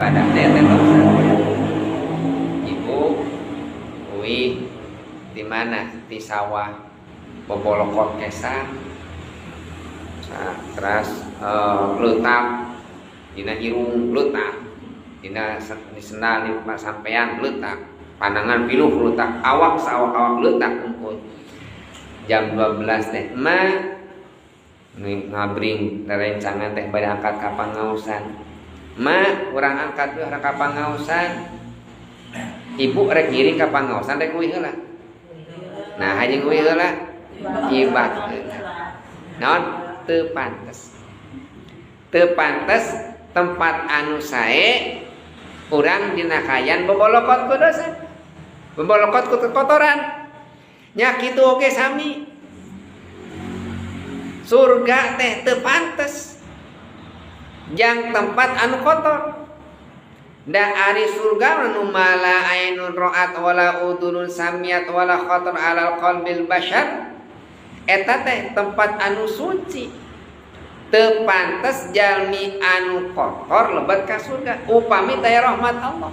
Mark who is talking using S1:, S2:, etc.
S1: Ibadah teh teh dosa. Ibu uih di mana? Di sawah, bobolokot kesang. Nah, terus leutak dina irung, leutak dina di sendal, di sampean leutak, panangan pinuh leutak, awak sawak-awak leutak kumpul. Jam 12 teh ma ngabring rerencangan teh bade angkat ka pangaosan. Ma, urang angkat we ka pangaosan. Ibu rek ngiring ka pangaosan, rek uih heula? Nah, hayang uih heula? Ibak heula. Naon? Teu pantes, teu pantes. Tempat anu sae urang dina kaayaan bobolokot ku dosa, bobolokot ku kotoran nya. Kitu oge sami, surga teh teu pantes jang tempat anu kotor. Da ari surga anu ma la ainun ra'at wala udhunun samiat wala khatar alal qalbil bashar, eta teh tempat anu suci. Teu pantes jalmi anu kotor lebet ka surga upami taya rahmat Allah.